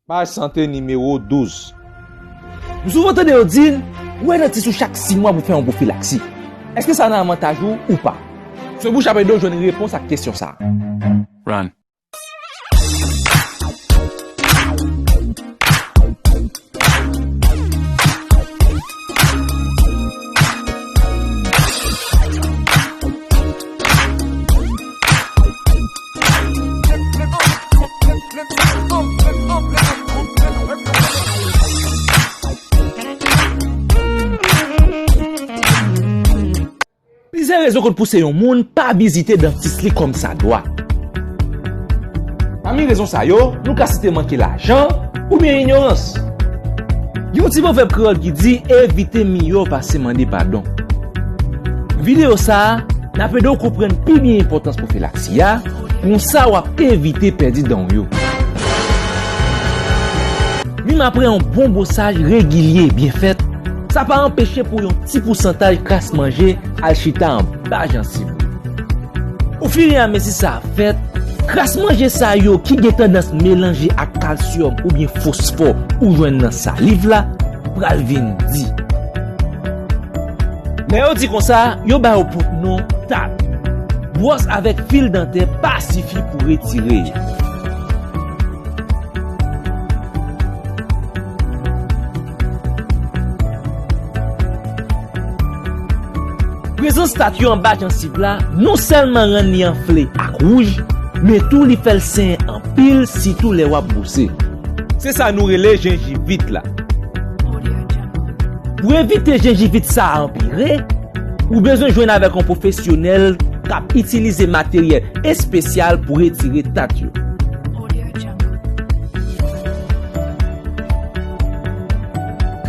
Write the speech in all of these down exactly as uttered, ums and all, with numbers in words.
Paj sante nimewo douz. Nou souvan tande yo di n, wè dantis ou chak sis mwa pou fè yon pwofilaksi. Èske sa nan avantaj ou ou pa? Swen bouch ap ede w jwenn repons ak kesyon sa a. Run. Plizyè rezon konn pouse yon moun pa vizite dantis li kòmsadwa. Pami rezon sa yo, nou ka site manke lajan oubyen inyorans. Gen yon ti pwovèb kreyòl ki di, evite miyò pase mande padon. Videyo sa a, n ap ede w konprann pi byen enpòtans pwofilaksi a, konsa w ap evite pèdi dan w yo. Menm apre yon bon bwosaj regilye e byen fèt, sa pa anpeche pou yon ti pousantaj kras manje al chita anba jansiv ou. Ofiramezi sa ap fèt, kras manje sa yo ki gen tandans melanje ak kalsyòm oubyen fosfò ou jwenn nan saliv la pral vin di. Lè yo di konsa, yo ba yo pwòp non, tat. Bwòs avèk fil dantè pa sifi pou retire yo. Prezans tat yo anba jansiv la non sèlman rann li anfle ak wouj, men tou li fè l senyen anpil, sitou lè w ap bwose. Se sa nou rele jenjivit la. Pou evite jenjivit sa a anpire, ou bezwen jwenn avèk yon pwofesyonèl k ap itilize materyèl espesyal pou retire tat yo.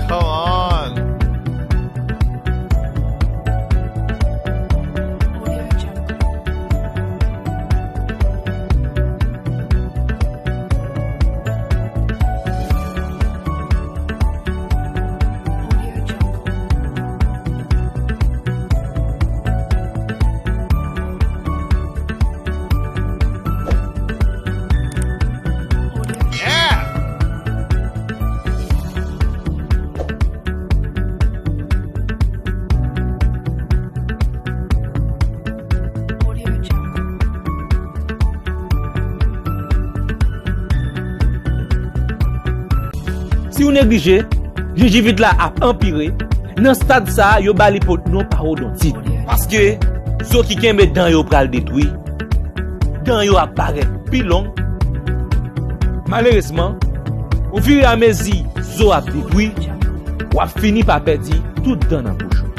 Come on. Si w neglije, jenjivit la ap anpire. Nan stad sa a, yo ba li pwòp non parodontit. Paske zo ki kenbe dan yo pral detwi. Dan yo ap parèt pi long. Malerezman, ofiramezi zo ap detwi, w ap fini pa pèdi tout dan nan bouch ou.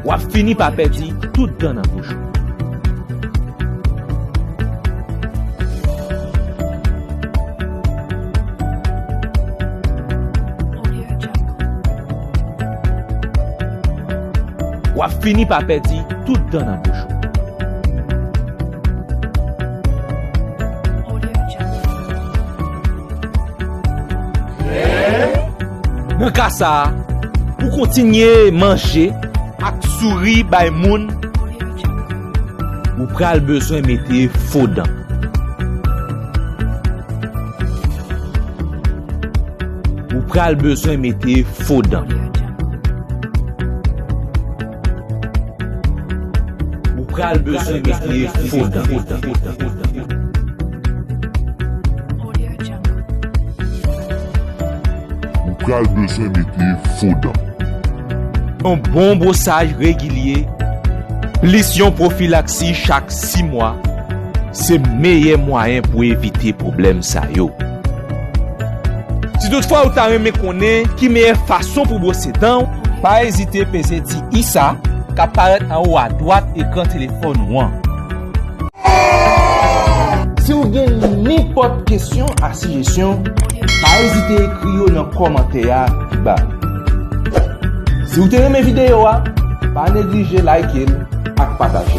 W ap fini pa pèdi tout dan nan bouch ou. W ap fini pa pèdi tout dan nan bouch ou. Nan ka sa a, pou kontinye manje ak souri bay moun, ou pral bezwen mete fo dan. Ou pral bezwen mete fo dan. Ou pral bezwen mete fo dan. Ou pral bezwen mete fo dan. Yon bon bwosaj regilye, plis yon pwofilaksi chak sis mwa, se meyè mwayen pou evite pwoblèm sa yo. Si toutfwa ou ta renmen konnen ki meyè fason pou bwose dan w, pa ezite peze ti i sa k ap parèt anwo adwat ekran telefòn ou an. Si w gen nenpòt kesyon ak sijesyon, pa ezite ekri yo nan kòmantè a pi ba. Si w te renmen videyo a, pa neglije like l ak pataje l.